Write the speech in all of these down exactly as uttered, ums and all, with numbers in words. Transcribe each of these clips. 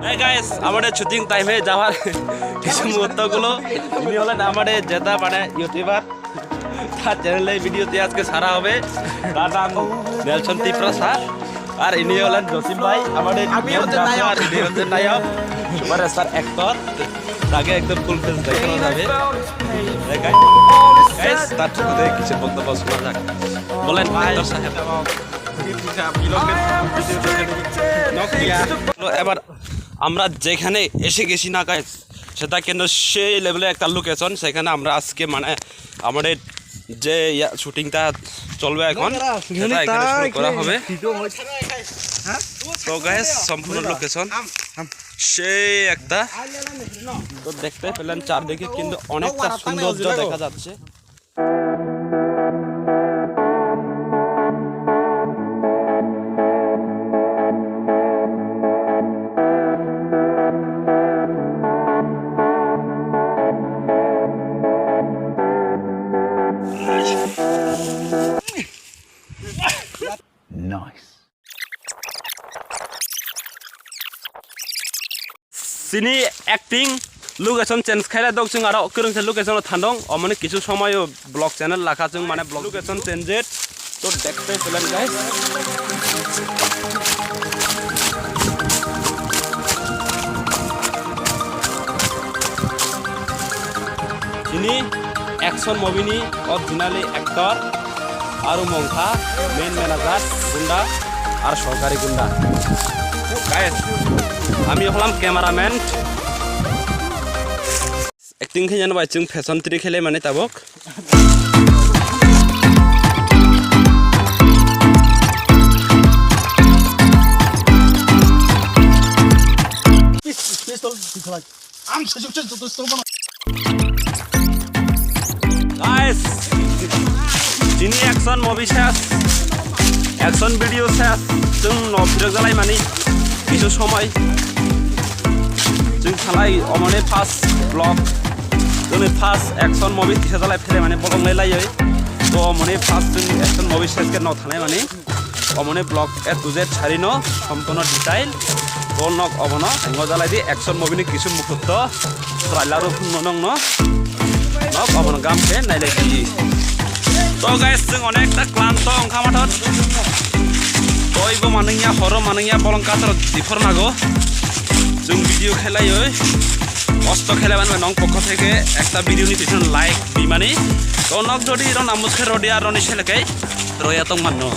Hey guys, আমাদের শুটিং টাইমে যাওয়ার কিছু মুহূর্তগুলো। ইনি হলেন আমাদের জেতা মানে ইউটিউবার। তার চ্যানেলে ভিডিওতে আজকে ছাড়া হবে। তার নাম নেলসন তিপ্রাসা। আর ইনি হলেন জসিম ভাই, আমাদের আমি হচ্ছি নায়ক। আর ইনি হচ্ছেন নায়ক, সুপারস্টার অ্যাক্টর। তাকে একদম ফুল ফেস দেখানো যাবে। এই গাইস, গাইস, তার সাথে কিছু বক্তব্য শোনা যাক। বলেন, অ্যাক্টর সাহেব। এবার আমরা যেখানে এসে গেছি না গাইস, সেটা কিন্তু সেই লেভেলের একটা লোকেশন। সেখানে আমরা আজকে মানে আমাদের যে ইয়া, শুটিংটা চলবে এখন, সেটা এখানে শুরু করা হবে। তো গাইস, সম্পূর্ণ লোকেশন সেই একটা। তো দেখতে পেলেন চারদিকে কিন্তু অনেকটা সৌন্দর্য দেখা যাচ্ছে। Nice. Chini acting location change khaila dok chwng aro kwrwngsa location o thandong, omoni kisu somoyo vlog channel lakha chwng mane vlog location change. To dekte pelan guys. Chini action movie ni originally actor Aru mongkha main manager gunda ar sorkari gunda. Guys, ami hoklam cameraman. Acting khe jano bai chwng fashion tri khe lai mani tabok. Pistol, pistol, pistol. Ang sajukjak joto strong mano. Guys, chini action movie ses, action video ses, chwng no phirok jalai mani kisu somoi. Chwng salai omoni first vlog, chwngni first action movie kisa jalai philai mani bolong lai lai oi. To omoni first chwng action movie ses ke no thanai mani. Omoni vlog A to Z sarino, sompono detail. To nok obono, ngo jalai di action movie ni kisu muhurto, trailer o phunno nongno. Nok obono gam khe nailai di. To guys, chwng onekta klanto wngkha mathot. Toibo manwngya, horo manwngya, bolong kator diphor nago. Chwng video khelaioi. Kosto khelai mani nong pokho theke ekta video ni pichon like di mani. To nok jodi ro namus khe rodi ar roni selekai. Roya tong manno.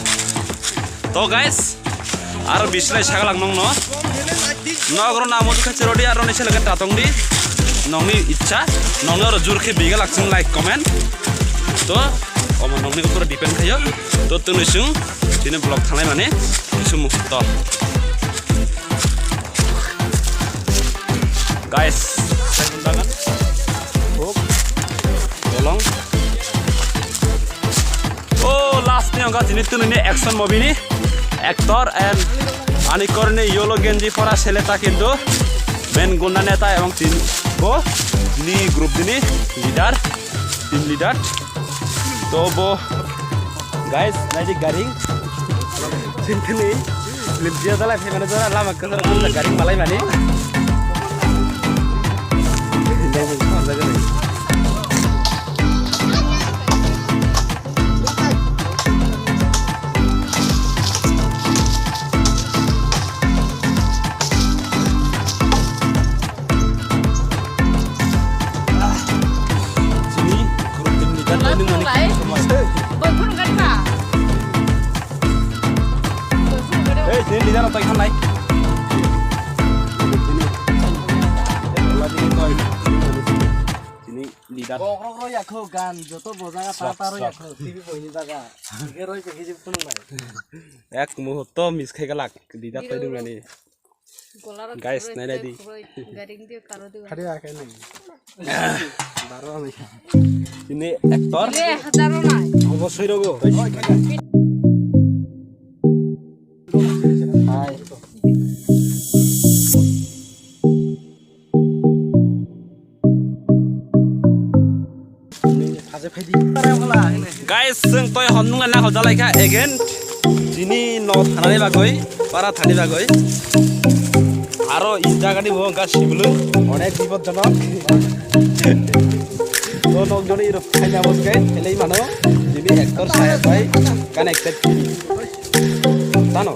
To guys, aro bislai sagalang nongno. Nogro namo khe chirodi aro ni seleke tatong di. Nongni ichha, nongni oro jur khe biga lakching like comment. To omo nongni upor depend khayo. To tuni sung tini vlog thanai mani sum to. Guys, bolong. O last ni wngkha chini twnwi ni action movie ni actor and ani korni yellow genji pora sele ta kintu main gunda neta ebong tin bo ni group ni leader, team leader. To bo guys, nai di gari. Chintini limjia dalai phai mane jora lama kwcharo kwcharo gari malai mani. Chini group ni leader toni mani somai. Boy phone gari ba. Ei, chini leader tai khan nai. Chini leader. Bokrok roi yakho gan, joto bojaga ta ta roi yakho, T V boini jaga. Ike roi pekhe je phunung nai. Ek muhurto miss khai galak, leader tai dungani. Guys, nai nai di. Hari akhai nai. Baro ami. Ini actor. Obo soirogo. Hai. Guys, chwng toi hon nung na hol jalai kha again. Chini no thanani bagwi, para thani bagwi. Aro i jaga ni bo wngkha simulwng. Onek bipodjonok. To nok joni iro khaina boskai, helai mano. Jini actor saheb bai connected. Tano?